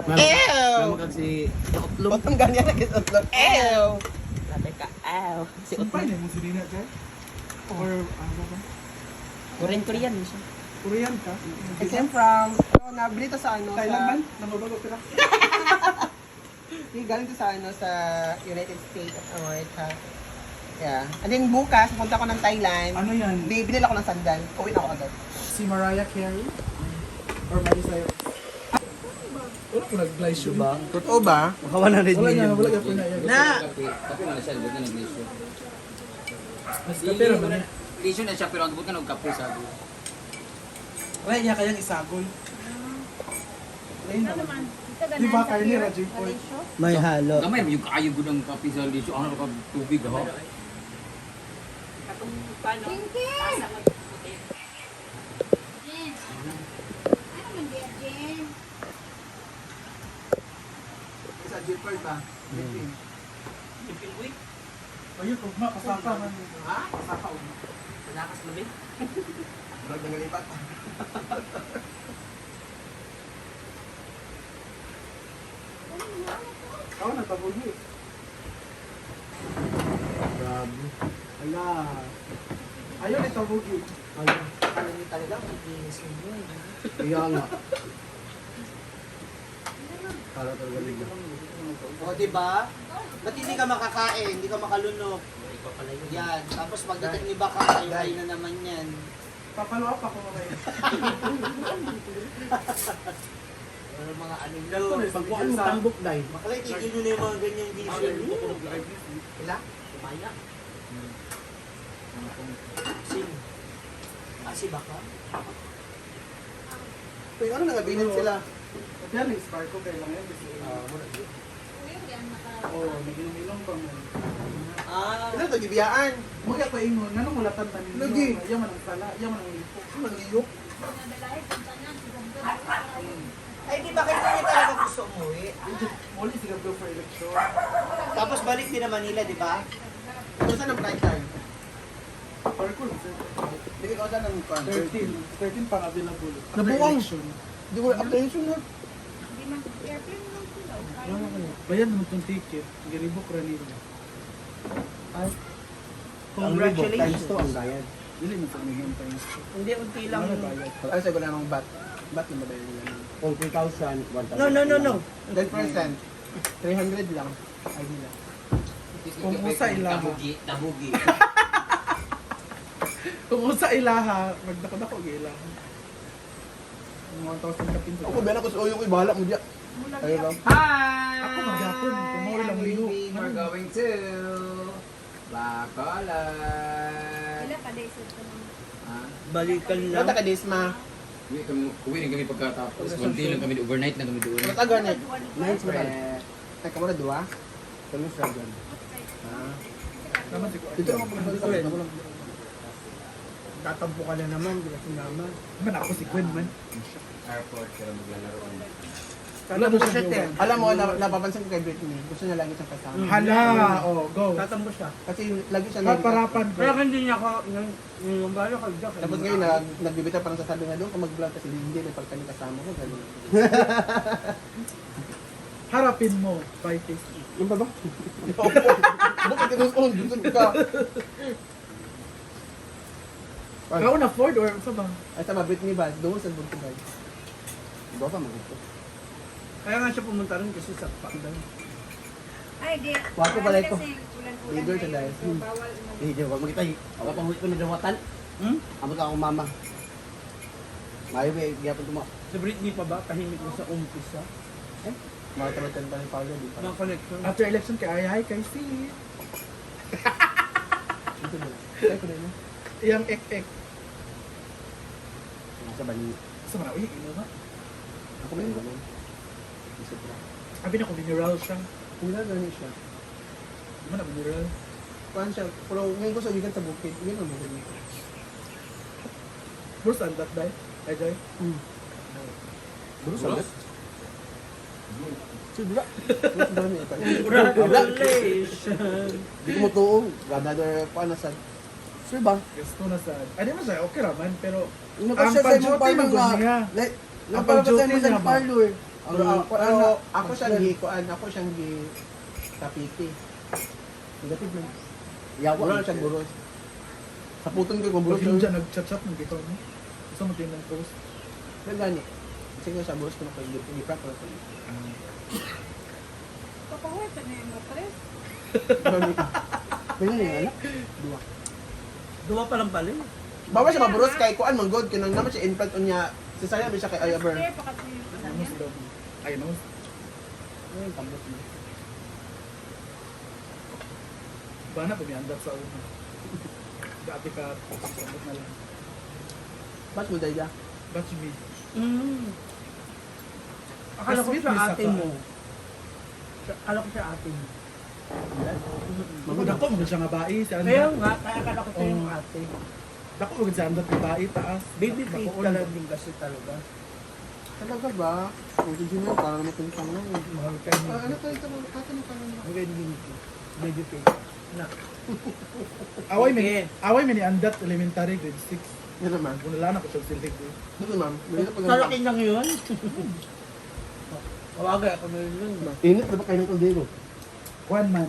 Ew! Kag si Otlog. Otong ganyan na kis otlog. Ew! Grabe ka. Aw. Si Sumpay Otlog. na mo si Nina, Jay? Or ano ba? Korean Korean siya. Korean ka? I came from, oh, nabili to sa ano, Thailand sa, man? Nangabago ka. Hindi, galing to sa ano, sa United States of America. Yeah. And then bukas, punta ko ng Thailand. Ano yan? Bibili ako ng sandal. Uwi na ako agad. Si Mariah Carey? Or Miley Cyrus? Wala ko nag-glaze yun. Diba? Totoo ba? Maka 100 Wala niya, million. wala ka na. Na! Kape, kape man na siya, bukan nag-lesyo. Mas kape ra man. Lesyo na siya, pero ang bukan og kape sabi. Wala niya kayang isagol. Ano naman? Di ba, Carly, Raja Paul? May halo. Gamay man yung kaayo gud ang kape sa lesyo, ano ka tubig ha. Katong paano? Pinky! Asa magputi. Jen. Ano man diya, Jen? Sa Jipper ba? Hmm. Yung uy. Ayun, ugma, pasaka man. Ha? Pasaka ugma. Malakas na ba? Brag nangalipat. Ikaw nagtabuhi. Grabe. Ala. Ayaw ni tabugi. Ala. Ano niyo talaga? Ang kinis ninyo. Kaya nga. Kala talaga nila. O, di ba? Ba't hindi ka makakain? Hindi ka makalunok? Iba pala yun. Yan. Tapos pagdating ni Baka, kayo kayo na naman yan. Papalo up ako mamaya. Pero mga ano Ganito nyo. na, Pagkuhan mo tambok dai. Bakla, itigil nyo na yung mga ganyang vision. Ila? Kumaya. Sino? Ah, si Baka? Uy, ano nangabilin sila? Kaya lang, sparko kayo lang yan. Kasi, Uy, yan, Oo, nag-inom-inom pa man. Ah, Ano to, gibiyaan? Mga pa ingon, nanong mulatan ta ninyo? Lagi. Yaman ang sala, yaman ang lipo. Ano liyok? Nadalahin kung tanan, si Gabgab. Ay, di ba kayo hindi talaga gusto umuwi? Muli sila go for election. Tapos balik din na Manila, di ba? Kung saan ang prime time? Parkour, sir. Hindi ko saan ang kwan. 13. 13 pang available. After Nabuang. election. Di ko after election na. Hindi man, airplane lang sila. Bayan naman itong ticket. Giribok ra nila. Congratulations. Times 2 ang bayad. Dili man sa million times. Hindi, unti lang. Wala bayad. Ano sa namang bat? Bat yung babae nila. Kung 3,000, 1,000. No, no, no, no. 10%. 300 lang. Ay nila. Kung usa ilaha. Tabugi, tabugi. Kung usa ilaha, magdako-dako og ilaha. Ang 1,000 kapin sa. Ako ba ko sa uyo ko bahala mo diya. Ayo ba? Hi! Ako magyapon, kung mao lang liho. We're going to Bacolod. Wala pa days ito naman. Ha? Balikan lang. Wala ka disma. Uwi rin kami pagkatapos. One day lang kami, overnight lang kami doon. Wala ka ganit. Nine sa balik. Ay kamo na duwa. Kami sa dyan. Ah. Naman si Dito ako pagkatapos. Tatampo ka na naman, di ba sinama? Man ako si Gwen man. Airport, pero maglalaro kami. Wala daw siya siya, jowa. Alam mo, napapansin ko kay Britney, gusto niya lagi siyang kasama. Hala, oh, go. Tatambo siya. Kasi lagi siya Paparapan ko. Pero hindi niya ako, yung balo ka, Jack. Tapos ngayon, nagbibita parang sasabi nga doon, kung mag-vlog kasi hindi, may pagkami kasama ko, gano'n. Harapin mo by Facebook. Yung ba ba? Bakit ka doon? Doon ka. Ay. Ikaw na Ford or sa ba? Ay, tama, Britney ba? Doon sa Bunto ba? Iba pa mag-ito. Kaya nga siya pumunta rin kasi sa Pakdan. Ay, di. Wapo pala ito. Kasi ulan-ulan Leader siya ngayon, dahil. so bawal Eh, di ba magkita. Ako pang huli ko na dawatan. Hmm? Amo ka akong mama. Mayo ba, gyapon tumo. Si Britney pa ba? Tahimik na sa umpisa. Mga tamat pa ni Paolo, di pa. Mga connection. After election kay ay hi kay si. Dito ba? Ay, ko na yun. Iyang ek-ek. Sa bani. Sa man uy, ino ba? Ako may gano'n. Isip na. Abi na ko mineral siya. Wala gano'n siya. Di man na mineral. Kuhan siya, pero ngayon ko sa ikan sa bukid, yun ang bukid niya. Bruce and that day. Ay Joy. Bro, sa Sibla. Mas dami ito. Congratulations! Di ko motuo. Another, kuhan na sa Sure ba? Gusto na sa. Ay di man siya okay ra man pero Una Ang pa siya sa imong pag-duty parlor man gud nga. niya. Like, Ang napalabas sa pag-duty imong niya sa ba? parlor. Pero, pero ako siyang gi kuan, ako siyang gi kapiti. Negative man. Yawa. Wala siyang buros. Sa puton ko kung buros. Buros yun dyan, nag-chat-chat ng bitaw mo. Gusto mo din ng post. Pero gani. Sige sa buros ko na ko gi-prank ko na ko. Papahuwi pa na yung matres. Ganyan yung anak. Dua. Duwa pa lang pala eh. Bawal siya maburos kay kuan man god kinang naman siya implant unya. Si Saya siya kay Ayaber. Kasi pakatuyo pa na Ano yan. sila? Ay, no. Ay, tambot mo. Ba na, pumiandat sa una. Dati ka, sabot na lang. Ba't mo daya? Batch me. Akala ko Sweet siya ni ate Saka. mo. Akala ko siya ate mo. Magod ako, magod siya nga bae. Si Kaya Andat. nga, kaya akala ko siya yung Oo. ate. Dako, magod si Andat, babae, taas. Baby face Dako, ka lang din kasi talaga. Talaga ba? Kung si Junior, parang naman kang lang. eh. Mahal ka Ah, ano to ito? Ate mo parang Ang ganyan ko. Baby face. Na. Away mi, Okay. away mi ni Andat elementary grade 6. Yan naman. Wala na ko siya silhig. eh. Dito ma'am. Malito pag Sa laki lang yun. Kawagay ako na yun. Init na ba kayo ng kaldero? Kuan man.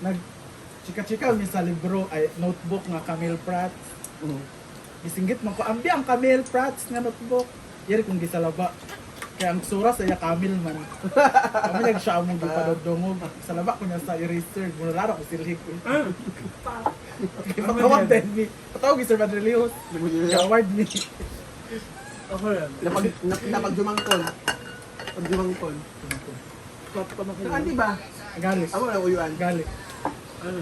Nag chika-chika mi sa libro ay notebook nga Camille Prats. Gisinggit man ko ambi ang Camille Prats nga notebook. Yari kong gisalaba. Kaya ang sura sa iya Camille man. Kami nag siya among gipadodongog. Salaba ko niya sa eraser. Wala ko silhig. eh. Kaya patawag din mi. Patawag ni Sir Madrilios. Award mi. Ako rin. Napag, napag-jumangkon. Pag-jumangkon. Top ka makinig. Saan di ba? Galit. Amo lang uyuan. Galit. Ano?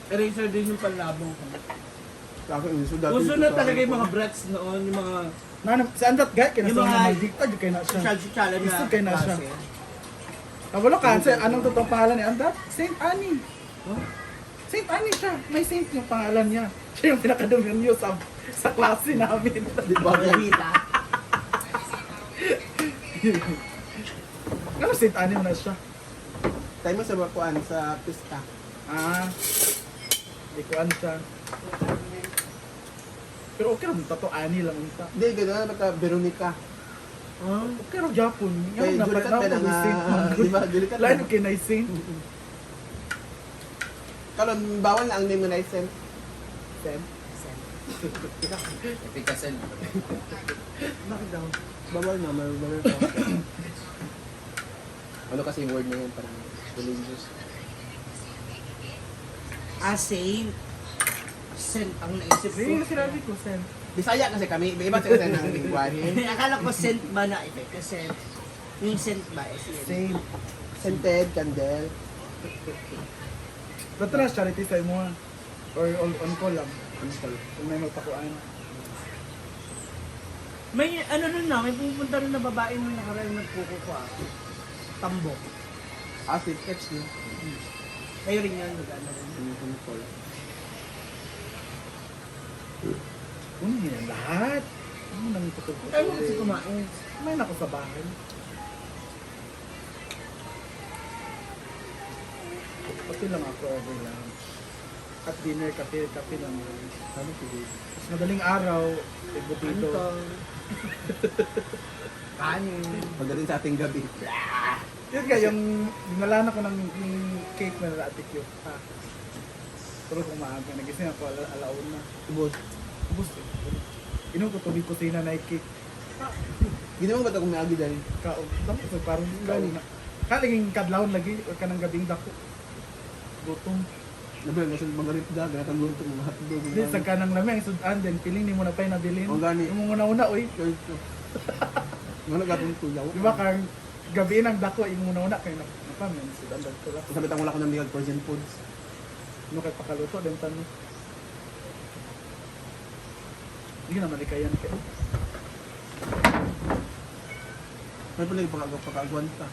Eraser din yung panlabong ko. Sa akin, uso dati Uso dito na sa talaga ano yung ko. mga brats noon, yung mga Na, si Andat gay kay Yung nasa mga- mga magdikta jud kay na siya. Social-social na. Isog kay na siya. klase. Kabalo ka, sa anong totoong pangalan ni Andat? Saint Annie. Huh? Saint Annie siya. May saint yung pangalan niya. Siya yung pinakadominyo sa klase namin. Di ba? Maldita. Ano Saint Annie mo na siya? Tayo mo sa bakuan sa pista. Ah. Di ko ano siya. Pero okay ra tato Annie lang unta. Hindi, gano'n na baka Veronica. Ah, Okay ra Japon. Kay Nga na Julicat pa pa na nga. saint man. Di ba? Julicat Lain na. okay na saint. Karon bawal na ang name na Sem. Sem. Epikasen. bakit daw? Bawal na, may bawal pa. Ano kasi yung word na yun, parang religious. Ah, saint. Saint ang naisip ko. Sige, sinabi ko Sem. Bisaya kasi kami, iba-iba sila ng lingwahe. Akala ko saint ba na ito? Kasi yung saint ba eh, saint. Saint. Scented, candle. Ba't na charity sa imo ah? Or on, on call lang? Ano call? Kung may magpakuan. May ano nun na, may pupunta rin na babae nung nakaraan nagkukuha. Tambok. Ah, si Ketch niya. Kayo rin yan, nag-ano rin. On call. Ano yan lahat? Ano nang tutog ko? Tayo mo kasi kumain. Kumain ako sa bahay. Kape lang ako every lunch. At dinner, kape, kape lang. Ano si Tapos madaling araw, embutido. Kanin. Pagdating sa ating gabi. Yun nga, yung dinala na ko ng yung cake na nila Ate Q. Ha. Tulog kong maaga. Nagising ako alauna. Ubos. Ubus eh. Inom ko tubig kusina na yung cake. Ginawa ba ito kung may agi dahil? Kaog. Tapos so, parang gani na. Kalinging kadlawon lagi or kanang gabing dako. Gutom. Labi, nasa mga ripda, ganatang luto, mga hotdog. Di sa kanang lamang sudan din piling nimo na pa'y nabilin. Oh, gani. Yung una-una oy. Nga nagapong tuyaw. Di ba kang gabi nang dako yung una-una kay napamin sudan dagko lang. Sabi tang wala ko ng bigag frozen foods. Ano kay pakaluto din tano. Hindi naman ikayan kay. May pala yung pagkagwan pa.